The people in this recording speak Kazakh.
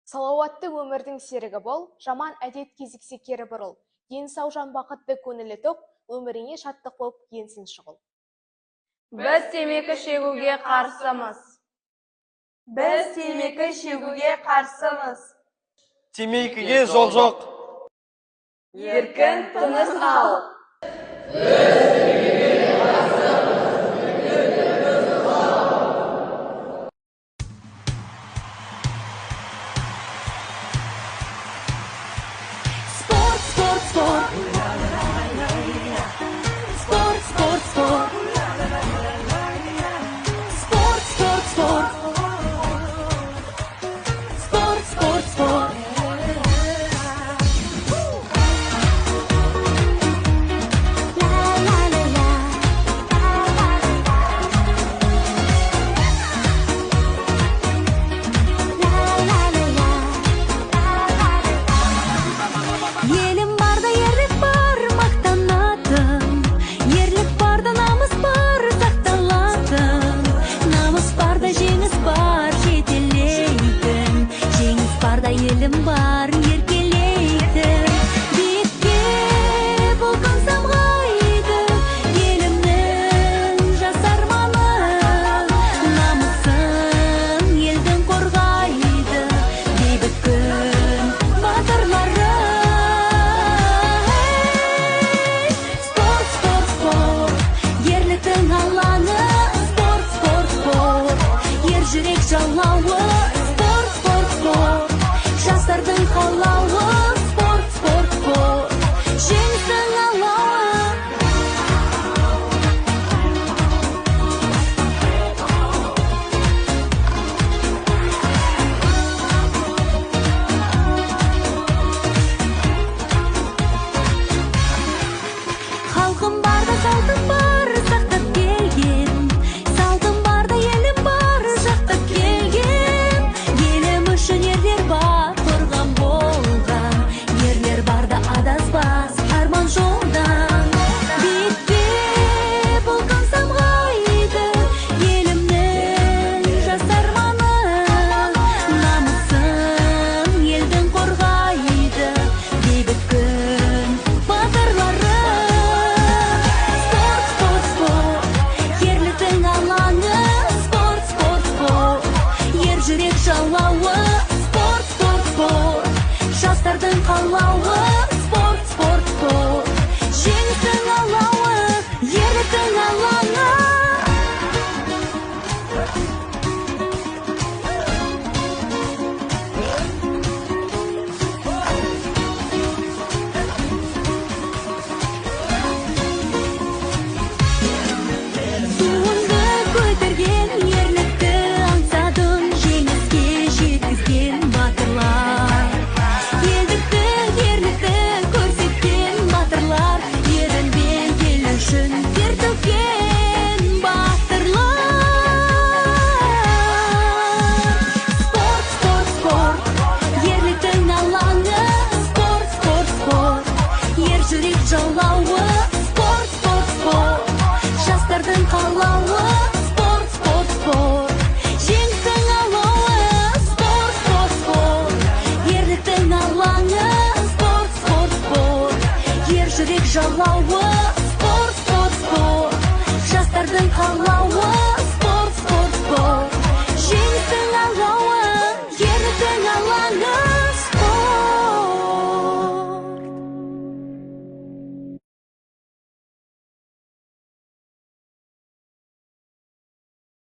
Салауатты өмірдің серігі бол, жаман әдет кезіксе кері бұрыл. Дені сау жан бақытты, көңілі тоқ, өміріңе шаттық болып енсін шұғыл. Біз темекі шегуге қарсымыз. Біз темекі шегуге қарсымыз. Темекіге жол жоқ. Еркін тыныс ал. Спорт, спорт, спорт. Спорт, спорт, спорт. Спорт, спорт, спорт. Спорт, спорт, спорт. Ла-ла-ла-ла. Ла-ла-ла-ла. Елім барда ерлік бар, мақтанатын. Ерлік барда намыс бар, сақталатын. Намыс барда жеңіс бар, жетелейтін. Жеңіс барда елім бар, еркелейтін. Биікке бұл күн самғайды, елімнің жас арманы. Намысын елдің қорғайды, бейбіт күн батырлары. Спорт, спорт, спорт, ерліктің алаңы. Спорт, спорт, спорт, ер жүрек жалауы. Спорт, спорт, спорт, жастардың қалауы. Спорт, спорт, спорт, жеңістің алауы. Халқым барда салтым бар, сақтап келген. Салтым барда елім бар, жақтап келген. Елім үшін ерлер бар, қорған болған. Ерлер барда адаспас арман жолдан. Биікке бұл күн самғайды, елімнің жас арманы. Намысын елдің қорғайды, бейбіт күн батырлары. Спорт, спорт, спорт, ерліктің алаңы. Спорт, спорт, спорт, ер жүрек жалауы. Спорт, спорт, спорт, жастардың қалауы. Спорт, спорт, спорт, жеңістің алауы, ерліктің алаңы. Туыңды көтерген, ерлікті аңсадың, жеңіске жеткізген батырлар. Елдікті, ерлікті көрсеткен батырлар, ерінбен ел үшін тер төккен батырлар. Спорт, спорт, спорт, ерліктің алаңы. Спорт, спорт, спорт, ер жүрек жалауы. Спорт, спорт, спорт, жастардың қалауы. Спорт, спорт, спорт, жеңістің алауы. Спорт, спорт, спорт, ерліктің алаңы. Спорт, спорт, спорт, ер жүрек жалауы.